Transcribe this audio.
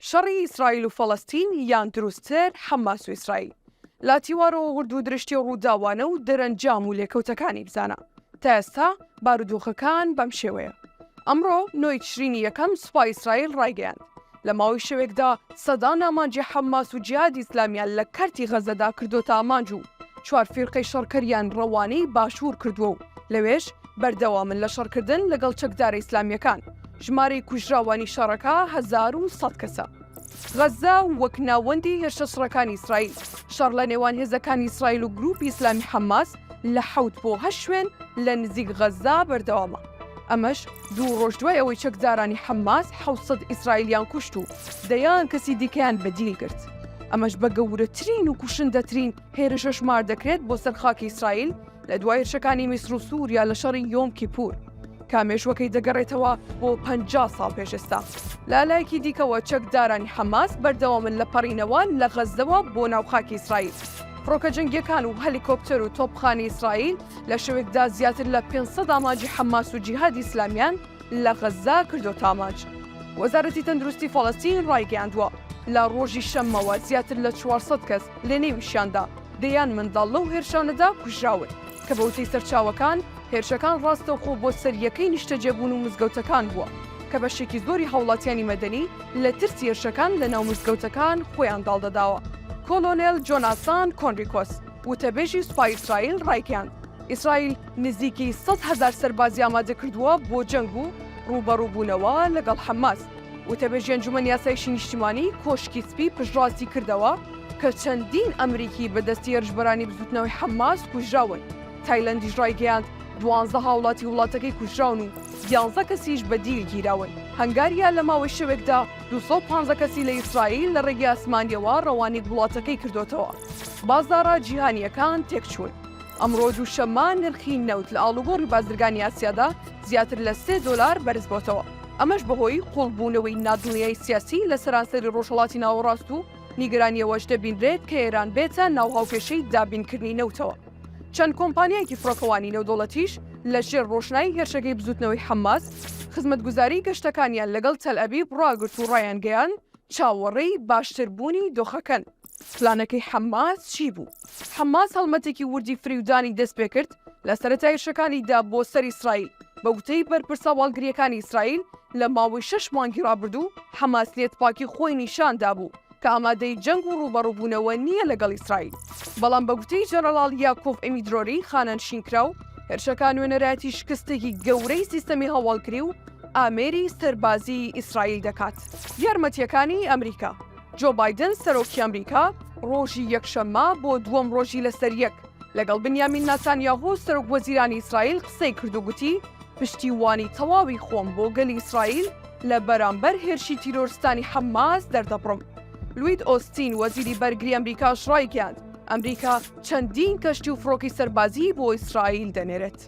شەڕی ئیسرائیل و فەڵەستین یان دروستتر حەماس و ئیسرائیل. لاتیوارەوە ورد و درشتی ئەو ڕووداوانە و دەرەنجام و لێکەوتەکانی بزانە. تا ئێستا بارودۆخەکان بەم شێوەیە. ئەمڕۆ نۆی تشرینی یەکەم سوپای ئیسرائیل ڕایگەیاند، لە ماوەی شەوێکدا سەدان ئامانجی حەماس و جیهادی ئیسلامیان لە کەرتی غەزەدا کردۆتە ئامانج و چوار فیرقەی شەڕکەریان ڕەوانەی باشوور کردووە و لەوێش بەردەوامن لە شەڕکردن لەگەڵ چەکدارە ئیسلامییەکان. ژمارەی کوژراوانی شەڕەکە 1100 کەسە. غەززە وەک ناوەندی هێرشە چڕەکانی ئیسرائیل، شەڕ لە نێوان هێزەکانی ئیسرائیل و گرووپی ئیسلامی حەماس لە حەوت بۆ هەشت شوێن لە نزیک غەززە بەردەوامە. ئەمەش دوو ڕۆژ دوای ئەوەی چەکدارانی حەماس 700 ئیسرائیلیان کوشت و دەیان کەسی دیکەیان بە دیل گرت. ئەمەش بە گەورەترین و کوشندەترین هێرش هەژمار دەکرێت بۆ سەر خاکی ئیسرائیل لە دوای هێرشەکانی میسر و سووریا لە شەڕی یۆم کیپور کە مێژووەکەی دەگەڕێتەوە بۆ 50 ساڵ پێش ئێستا. لە لایەکی دیکەوە چەکدارانی حەماس بەردەوامن لە پەڕینەوە لە غەززەوە بۆ ناو خاکی ئیسرائیل. فڕۆکە جەنگییەکان و هەلیکۆپتەر و تۆپخانەی ئیسرائیل لە شەوێکدا زیاتر لە 500 ئامانجی حەماس و جیهادی ئیسلامیان لە غەززە کردۆتە ئامانج. وەزارەتی تەندروستی فەڵەستین ڕایگەیاندووە، لە ڕۆژی شەممەوە زیاتر لە 400 کەس لەنێویشیاندا دەیان منداڵ لەو هێرشانەدا کوژراون، کە بە وتەی سەرچاوەکان هێرشەکان ڕاستەوخۆ بۆ سەر یەکەی نیشتەجێبوون و مزگەوتەکان بووە، کە بەشێکی زۆری هاوڵاتیانی مەدەنی لە ترسی هێرشەکان لەناو مزگەوتەکان خۆیان داڵدەداوە. کۆلۆنێل جۆناسان کۆنریکۆس، وتەبێژی سوپای ئیسرائیل ڕایگەیاند، ئیسرائیل نزیکەی 100,000 سەربازی ئامادەکردووە بۆ جەنگ و ڕووبەڕووبوونەوە لەگەڵ حەماس. وتەبێژی ئەنجومەنی ئاسایشی نیشتیمانی کۆشکی سپی پشتڕاستی کردەوە کە چەندین ئەمریکی بە دەستی هێرشبەرانی بزووتنەوەی حەماس کوژراون. تایلەندیش ڕایگەیاند، دوانزە هاوڵاتی وڵاتەکەی کوژراون و یانزە کەسیش بە دیل گیراون. هەنگاریا لە ماوەی شەوێکدا 215 کەسی لە ئیسرائیل لە ڕێگەی ئاسمانییەوە ڕەوانەی وڵاتەکەی کردۆتەوە. بازاڕە جیهانییەکان تێکچوون. ئەمڕۆ دووشەممە نرخی نەوت لە ئاڵوگۆڕی بازرگانی ئاسیادا زیاتر لە سێ دۆلار بەرزبۆتەوە، ئەمەش بەهۆی قوڵبوونەوەی نادڵنیایی سیاسی لە سەرانسەری ڕۆژهەڵاتی ناوەڕاست و نیگەرانییەوەش دەبینرێت کە ئێران بێتە ناو هاوکێشەی دابینکردنی نەوتەوە. چەند کۆمپانیایەکی فڕۆکەوانی نێودەوڵەتیش لە ژێر ڕۆشنایی هێرشەکەی بزووتنەوەی حەماس، خزمەتگوزاریی گەشتەکانیان لەگەڵ تەلئەبیب ڕاگرت و ڕایانگەیاند، چاوەڕێی باشتربوونی دۆخەکەن. پلانەکەی حەماس چی بوو؟ حەماس هەڵمەتێکی وردی فریودانی دەستپێکرد لە سەرەتای هێرشەکانیدا بۆ سەر ئیسرائیل، بە وتەی بەرپرسە هەواڵگرییەکانی ئیسرائیل، لە ماوەی شەش مانگی ڕابردوو حەماس نیەتپاکی خۆی نیشان دابوو کە ئامادەی جەنگ و ڕووبەڕووبوونەوە نییە لەگەڵ ئیسرائیل. بەڵام بە گوتەی ژەنەراڵ یاکۆڤ ئەمیدرۆری خانەنشینکراو، هێرشەکان نوێنەرایەتی شکستێکی گەورەی سیستەمی هەواڵگری و ئامێری سەربازیی ئیسرائیل دەکات. یارمەتییەکانی ئەمریکا جۆ بایدن، سەرۆکی ئەمریکا ڕۆژی یەکشەممە بۆ دووەم ڕۆژی لەسەر یەک لەگەڵ بنیامین ناتانیاهۆ، سەرۆکوەزیرانی ئیسرائیل قسەی کرد و گوتی، پشتیوانی تەواوی خۆم بۆ گەلی ئیسرائیل لە بەرامبەر هێرشی تیرۆرستانی حەماس دەردەبڕم. لوید ئۆستین، وەزیری بەرگری ئەمریکاش ڕایگەیاند، ئەمریکا چەندین کەشتی و فڕۆکەی سەربازیی بۆ ئیسرائیل دەنێرێت.